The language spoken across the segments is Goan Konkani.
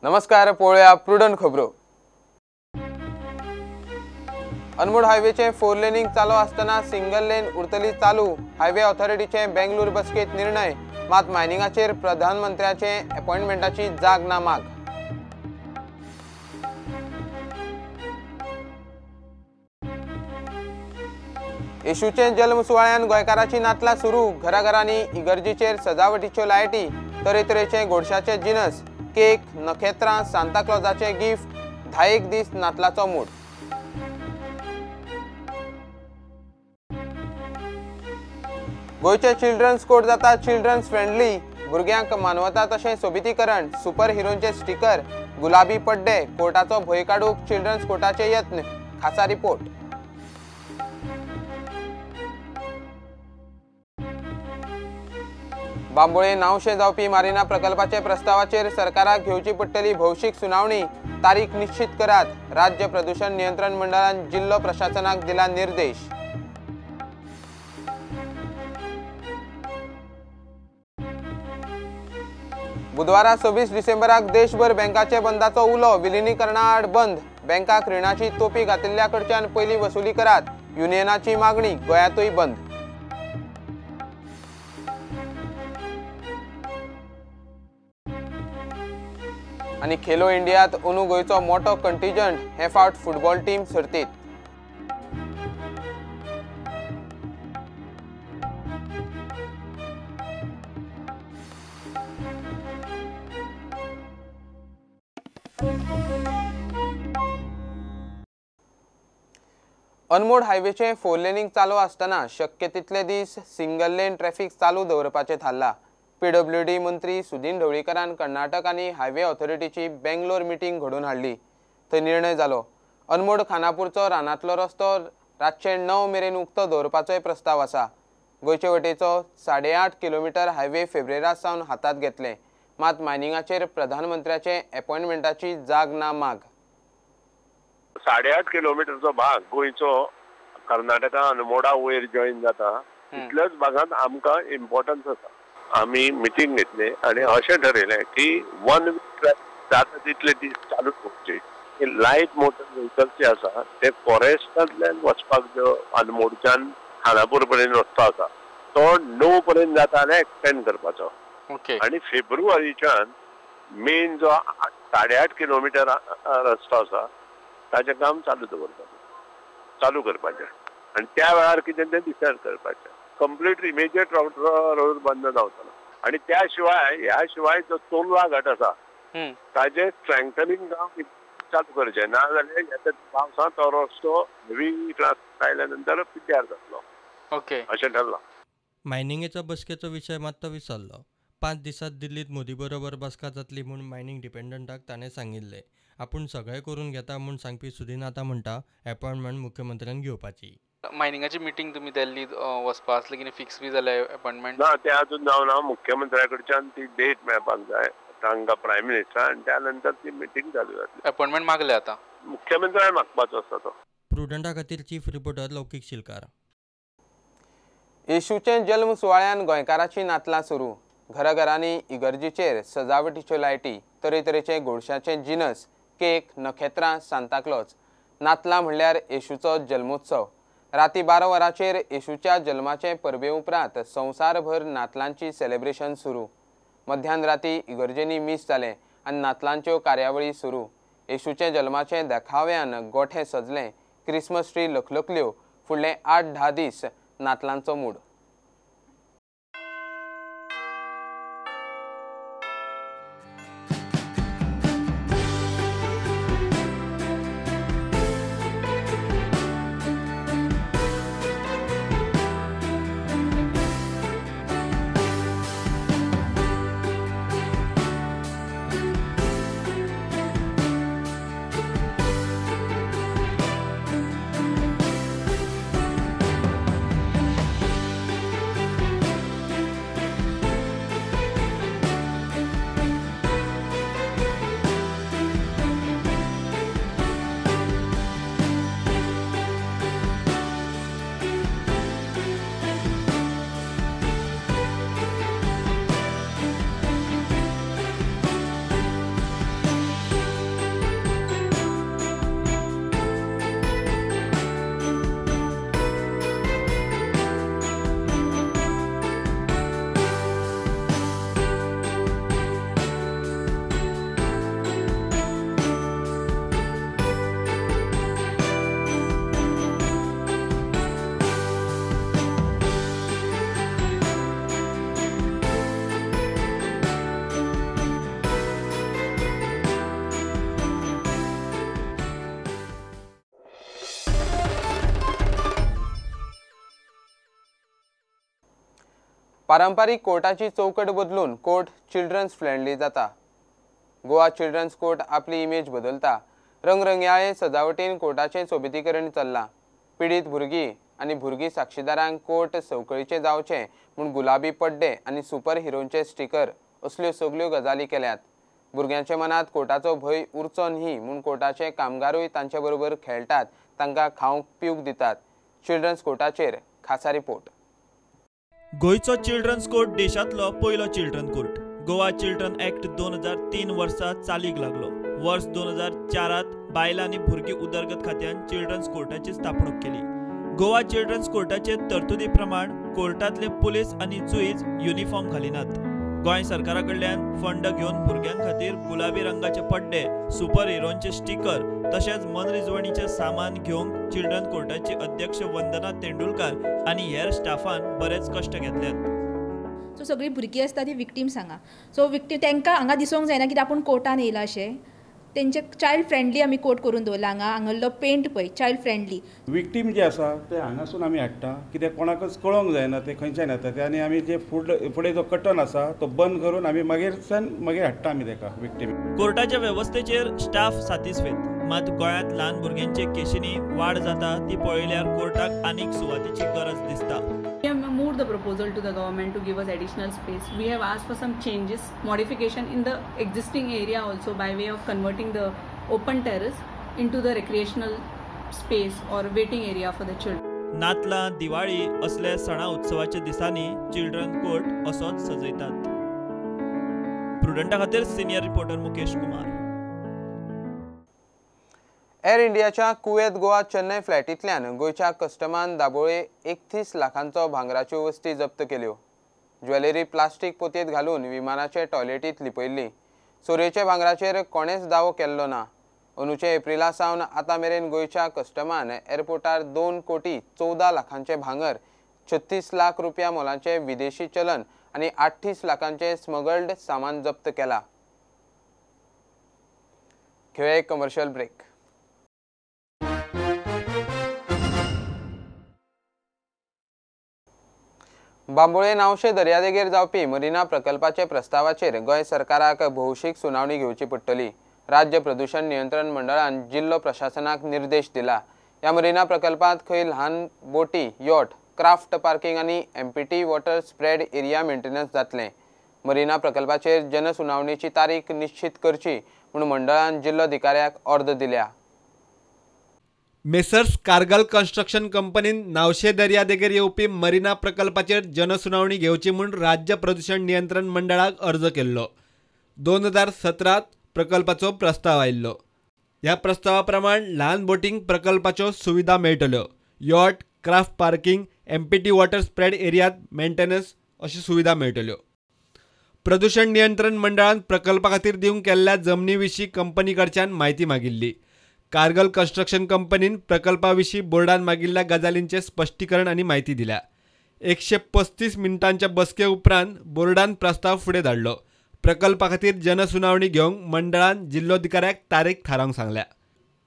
नमस्कार, पळोवया प्रुडंट खबरो। अनमोड हायवेचे फोर लेनिंग चालू आसतना सिंगल लेन उरतली चालू। हायवे ऑथॉरिटीचे बेंगलूर बसकेत निर्णय, मात मायनिंगाचेर प्रधानमंत्र्याचे अपॉइंटमेंटाची जाग ना माग। येशूचे जल्म सुवाळ्यान गोंयकाराची नातलां सुरू। घराघरांनी इगर्जीचेर सजावटीच्यो लायटी, तरेतरेचे गोडशाचे जिनस, केक, नखेत्रां, सांताक्लॉजाचे गिफ्ट। 10 दीस नातलाचो मूड। गोंयचे चिल्ड्रन्स कोर्ट जाता चिल्ड्रन्स फ्रेंडली। भुरग्यांक मानवता तशें सोबितीकरण, सुपर हिरोंचे स्टिकर, गुलाबी पड्डे। कोर्टाचो भंय काडूंक चिल्ड्रन्स कोर्टाचे यत्न। खासा रिपोर्ट। बांबोळे नावशे जावपी मारिना प्रकल्पाचे प्रस्तावाचेर सरकाराक घेवची पडटली भौशीक सुनावणी। तारीख निश्चित करात। राज्य प्रदूषण नियंत्रण मंडळान जिल्लो प्रशासनाक दिला निर्देश। बुधवारा 26 डिसेंबराक देशभर बँकाचे बंदाचो उलो। विलिनीकरणा आड बंद। बँकाक रिणाची तोपी घातिल्ल्या कडच्यान पयली वसुली करात, युनियनाची मागणी। गोंयांतूय बंद। आनी खेलो इंडियात अंदू गोंयचो मोटो कंटिजंट हे फावट फुटबॉल टीम सर्तीत। अनमोड हायवेचे फोर लेनिंग चालू आसतना शक्य तितले दीस सिंगल लेन ट्रॅफिक चालू दवरपाचें थारलां। पीडब्ल्यूडी मंत्री सुदिन ढवळीकरान कर्नाटक आनी हायवे ऑथॉरिटीची बेंगलोर मिटींग घडोवन हाडली। थंय निर्णय जालो। अनमोड खानापूरचो रानांतलो रस्तो रातचे 9 मेरेन उक्तो दवरपाचोय प्रस्ताव आसा। गोंयचे वटेचो 8.5 किलोमिटर हायवे फेब्रेरा सावन हातांत घेतले। मात मायनिंगाचेर प्रधानमंत्र्याचे अपॉइंटमेंटाची जाग ना माग। 8.5 किलोमिटरचो भाग गोंयचो कर्नाटका अनमोडा वयर जॉईन जाता, तितल्याच भागांत आमकां इम्पॉर्टन्स आसा। आमी मिटींग घेतले आनी अशें ठरयलें की वन वे ट्रॅफिक जाता तितले दीस चालू दवरचे। लायट मोटर व्हेकल्स जे आसा ते फॉरेस्टांतल्यान वचपाक जो अनमोडच्यान खानापूर पर्यंत रस्तो आसा तो 9 पर्यंत जाता जाल्यार एक्सटेंड करपाचो। आनी फेब्रुवारीच्यान मेन जो 8.5 किलोमिटर रस्तो आसा ताचें काम चालू दवरपाचें, चालू करपाचें आनी त्या वेळार कितें तें डिसायड करपाचें। कंप्लीट इमिजिएट रोड बंद जावचो ना। आनी त्या शिवाय ह्या शिवाय जो चोर्ला घाट आसा ताजें स्ट्रेंथनिंग काम चालू करचें, ना जाल्यार ह्या पावसांत तो रस्तो हेवी ट्राफिक आयल्या नंतर पिड्ड्यार जातलो। ओके, अशें ठरलां। मायनिंगेचो बसकेचो विशय मात तो विसरलो। 5 दिसांत दिल्लीत मोदी बरोबर बसका जातली म्हूण मायनिंग डिपेंडंटाक ताणें सांगिल्लें। आपूण सगळें करून घेता म्हूण सांगपी सुदिन आतां म्हणटा अपॉयंटमेंट मुख्यमंत्र्यान घेवपाची। मायनिंगाची मिटींग तुमी दिल्लीत वचपा आसली कितें फिक्स बी जालें अपॉयंटमेंट? ना, तें अजून जावना। मुख्यमंत्र्या कडच्यान ती डेट मेळपाक जाय तांकां, प्रायम मिनिस्टर, आनी त्या नंतर ती मिटींग चालू जातली। अपॉयंटमेंट मागले आतां मुख्यमंत्र्यान मागपाचो आसता तो। प्रुडंटा खातीर चीफ रिपोर्टर लौकीक शिलकार। येशूचे जल्म सुवाळ्यान गोंयकाराची नातलां सुरू। घराघरांनी इगर्जीचेर सजावटीच्यो लायटी, तरेतरेचे गोडशाचे जिनस, केक, नखेत्रां, सांताक्लॉज। नातलां म्हणल्यार येशूचो जल्मोत्सव। राती 12 वरांचेर येशूच्या जल्माचे परबे उपरांत संवसारभर नातलांची सेलेब्रेशन सुरू। मध्यान राती इगर्जेंनी मीस जालें आनी नातलांच्यो कार्यावळी सुरू। येशूचे जल्माचे देखाव्यान गोठे सजलें, क्रिसमस ट्री लखलखल्यो। फुडले 8-10 दीस नातलांचो मूड। पारंपारीक कोर्टाची चौकट बदलून कोर्ट चिल्ड्रन्स फ्रेंडली जाता. गोवा चिल्ड्रन्स कोर्ट आपली इमेज बदलता. रंगरंगयाळे सजावटीन कोर्टाचें सोबितीकरण चल्लां. पिडीत भुरगीं आनी भुरगीं साक्षीदारांक कोर्ट संवकळीचें जावचें म्हूण गुलाबी पड्डे आनी सुपर हिरोंचे स्टिकर असल्यो सगल्यो गजाली केल्यात. भुरग्यांच्या मनांत कोर्टाचो भंय उरचो न्ही म्हूण कोर्टाचे कामगारूय तांचे बरोबर खेळटात, तांकां खावंक पिवंक दितात. चिल्ड्रन्स कोर्टाचेर खासा रिपोर्ट. गोंयचो चिल्ड्रन्स कोर्ट देशांतलो पयलो children court. Goa children act 2003 वर्सा चालीक लागलो. वर्स 2004 बायलां आनी भुरगीं उदरगत खात्यान चिल्ड्रन्स कोर्टाची स्थापणूक केली. गोवा चिल्ड्रन्स कोर्टाचे तरतुदी प्रमाण कोर्टांतले पुलीस आनी जुईज युनिफॉर्म घालिनात. गोंय सरकारा कडल्यान फंड घेवन भुरग्यां खातीर गुलाबी रंगाचे पड्डे, सुपर हिरोंचे स्टिकर तशेंच मनरिजवणीचें सामान घेवंक चिल्ड्रन कोर्टाची अध्यक्ष वंदना तेंडुलकार आनी हेर स्टाफान बरेच कश्ट घेतल्यात. सो सगळीं भुरगीं आसता ती विक्टीम्स हांगा. सो विक्टीम तांकां हांगा दिसूंक जायना कित्याक आपूण कोर्टान येयला अशें. तेंचे चायल्ड फ्रेंडली आमी कोर्ट करून दवरला हांगा. हांगासरलो पेंट पळय चायल्ड फ्रेंडली. विक्टीम जे आसा ते हांगासून आमी हाडटा कित्याक कोणाकच कळोंक जायना ते खंयच्यान येता ते, आनी आमी जे फुडें जो कटन आसा तो बंद करून आमी मागीरच्यान मागीर हाडटा आमी ताका विक्टीम. कोर्टाच्या वेवस्थेचेर स्टाफ सातिस्फेद, मात गोंयांत ल्हान भुरग्यांचे केशींनी वाड जाता ती पळयल्यार कोर्टाक आनीक सुवातेची गरज दिसता. We have moved the proposal to the government to give us additional space. We have asked for some changes, modification in the existing area also by way of converting the open terrace into the recreational space or waiting area for the children. नातलां, Diwali असले सणा उत्सवाच्या दिसांनी चिल्ड्रन कोर्ट असोच सजयतात. प्रुडंटा खातीर senior reporter Mukesh Kumar. Air इंडियाच्या कुवेत गोवा चेन्नय फ्लायटींतल्यान गोंयच्या कस्टमान दाबोळे 31 लाखांचो भांगराच्यो वस्ती जप्त केल्यो. ज्वेलरी प्लास्टीक पोतयेंत घालून विमानाचे टॉयलेटींत लिपयल्ली. चोरयेच्या भांगराचेर कोणेच दावो केल्लो ना. अंदूचे एप्रिला सावन आतां मेरेन गोंयच्या कस्टमान एअरपोर्टार 2 कोटी 14 लाखांचे भांगर, 36 लाख रुपया मोलाचें विदेशी चलन आनी 38 लाखांचें स्मगल्ड सामान जप्त केला. घेवया एक कमर्शियल ब्रेक. बांबोळे नावशे दर्यादेगेर जावपी मरिना प्रकल्पाचे प्रस्तावाचेर गोंय सरकाराक भौशीक सुनावणी घेवची पडटली. राज्य प्रदूषण नियंत्रण मंडळान जिल्लो प्रशासनाक निर्देश दिला. ह्या मरिना प्रकल्पांत खंय ल्हान बोटी, यॉट, क्राफ्ट पार्किंग आनी MPT water spread area maintenance जातलें. मरिना प्रकल्पाचेर जनसुनावणीची तारीख निश्चित करची म्हूण मंडळान जिल्लोधिकाऱ्याक ऑर्द दिल्या. मेसर्स कारगल कन्स्ट्रक्शन कंपनीन नावशे दर्यादेगेर येवपी मरिना प्रकल्पाचेर जनसुनावणी घेवची म्हूण राज्य प्रदूषण नियंत्रण मंडळाक अर्ज केल्लो. 2017 प्रकल्पाचो प्रस्ताव आयिल्लो. ह्या प्रस्तावा प्रमाण ल्हान बोटींक प्रकल्पाच्यो सुविधा मेळटल्यो. Yacht, craft parking, MPT water spread एरियात मेंटेनन्स अश्यो सुविधा मेळटल्यो. प्रदूषण नियंत्रण मंडळान प्रकल्पा खातीर दिवंक केल्ल्या जमनी विशीं कंपनी कडच्यान म्हायती मागिल्ली. कारगल कन्स्ट्रक्शन कंपनीन प्रकल्पा विशीं बोर्डान मागिल्ल्या गजालींचें स्पश्टीकरण आनी म्हायती दिल्या. 135 मिनटांच्या बसके उपरांत बोर्डान प्रस्ताव फुडें धाडलो. प्रकल्पा खातीर जनसुनावणी घेवंक मंडळान जिल्लोधिकाऱ्याक तारीख थारावंक सांगल्या.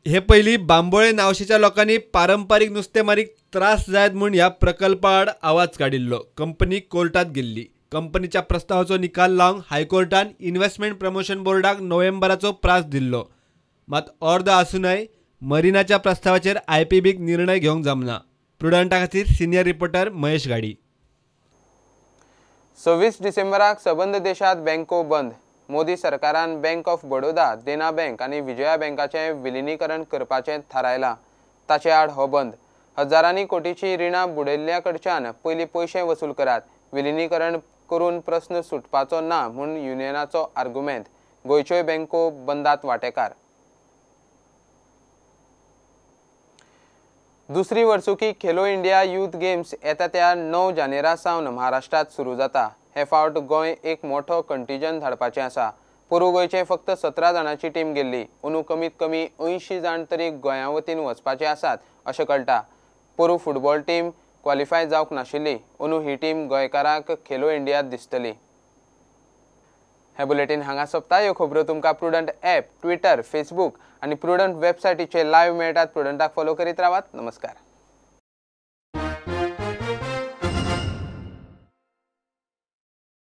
हे पयलीं बांबोळे नावशेच्या लोकांनी पारंपारीक नुस्तेमारीक त्रास जायत म्हूण ह्या प्रकल्पा आड आवाज काडिल्लो. कंपनी कोर्टांत गेल्ली. कंपनीच्या प्रस्तावाचो निकाल लावंक हायकोर्टान इन्व्हेस्टमेंट प्रमोशन बोर्डाक नोव्हेंबराचो प्रास दिल्लो. मात अर्द आसूनय मरिनाच्या प्रस्तावाचेर आयपीबीक निर्णय घेवंक जमना. प्रुडंटा खातीर सिनियर रिपोर्टर महेश गाडी. 26 डिसेंबराक सबंद देशात बँको बंद. मोदी सरकारान bank of Baroda, Dena bank आनी विजया बँकाचें विलिनीकरण करपाचें थारायलां. ताचे आड हो बंद. हजारांनी कोटीची रिणां बुडयल्ल्या कडच्यान पयलीं पयशे वसूल करात, विलिनीकरण करून प्रस्न सुटपाचो ना म्हूण युनियनाचो आर्गुमेंत. गोंयच्योय बँको बंदात वांटेकार. दुसरी वर्सुकी खेलो इंडिया यूथ गेम्स येता त्या 9 जानेरा सावन महाराष्ट्रांत सुरू जाता. हे फावट गोंय एक मोठो कंटिजन धाडपाचें आसा. पोरूं गोंयचे फक्त 17 जाणांची टीम गेल्ली. अंदू कमीत कमी 80 जाण तरी गोंया वतीन वचपाचे आसात अशें कळटा. पोरूं फुटबॉल टीम क्वॉलिफाय जावंक नाशिल्ली. अंदू ही टीम गोंयकारांक खेलो इंडियांत दिसतली. हे बुलेटीन हांगा सोंपता. ह्यो खबरो तुमकां प्रुडंट ॲप, ट्विटर, फेसबूक आनी प्रुडंट वेबसायटीचेर लायव्ह मेळटात. प्रुडंटाक फॉलो करीत रावात. नमस्कार.